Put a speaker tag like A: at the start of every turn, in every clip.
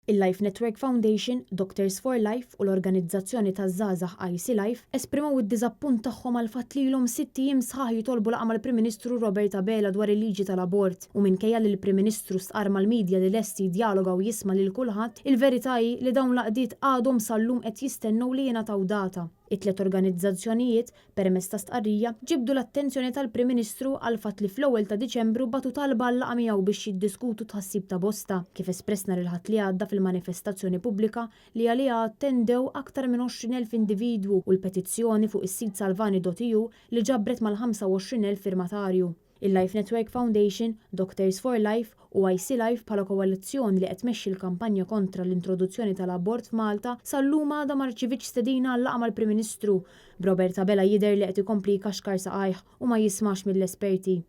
A: Il-Life Network Foundation, Doctors for Life u l-organizzazzjoni taż-żgħażagħ IC Life esprimew id-diżappunt tagħhom għall-fatt li ilhom sitt ijiem sħaħ jitolbu laqgħa mal-Prim Ministru Robert Abela dwar il-liġi tal-abort u minkejja li l-Prim Ministru stqarr mal-media li lest jiddjaloga u jisma' lil kulħadd, il-verità hi li dawn l-għaqdiet għadhom sal-lum qed jistennew li jingħataw data. It-tliet organizzazzjonijiet, permezz ta' stqarrija, ġibdu l-attenzjoni tal-Prim Ministru għall-fatt li fl-ewwel ta' Diċembru bagħtu talba għal laqgħa miegħu biex jiddiskutu t-tħassib ta' bosta, kif espress nhar il-Ħadd li għadda fil-manifestazzjoni pubblika li għaliha attendew aktar minn 20,000 individwu u l-petizzjoni fuq is-sit salvani.eu li ġabret mal-25,000 firmatarju. Il-Life Network Foundation, Doctors for Life u IC Life bħala koalizzjoni li qed tmexxi l-kampanja kontra l-introduzzjoni tal-abort f'Malta sal-lum għadha ma rċivietx stedina għal laqgħa mal-Prim Ministru, b'Robert Abela jidher li qed ikompli jkaxkar saqajh u ma jismax mill-esperti.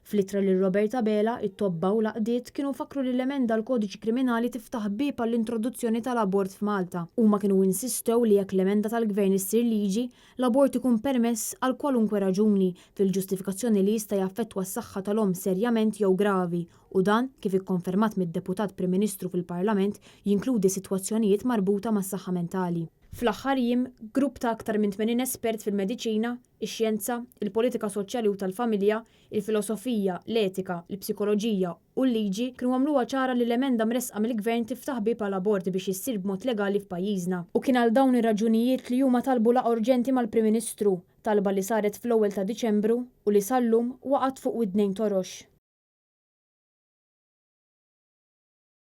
A: Fl-ittra lil Robert Abela, it-tobba u l-għaqdiet kienu fakkru li l-emenda għall-Kodiċi Kriminali tiftaħ bieb għall-introduzzjoni tal-abort f'Malta. Huma kienu insistew li jekk l-emenda tal-Gvern issir liġi, L-abort ikun permess għal kwalunkwe raġuni, fil-ġustifikazzjoni li jista' jaffettwa s-saħħa tal-omm serjament jew gravi, u dan, kif ikkonfermat mid-Deputat Prim Ministru fil-Parlament, jinkludi sitwazzjonijiet marbuta mas-saħħa mentali. Fl-aħħar jiem, grupp ta' aktar minn 80 espert fil-mediċina, ix-xjenza, il-politika soċjali u tal-familja, il-filosofija, l-etika, il-psikoloġija u l-liġi kienu għamluha ċara li l-emenda mressqa mill-Gvern tiftaħ bieb għal abort biex issir b'mod legali f'pajjiżna. U kien għal dawn ir-raġunijiet li huma talbu laqgħa urġenti mal-Prim Ministru, talba li saret fl-ewwel ta' Diċembru u li sal-lum waqgħet fuq widnejn torox.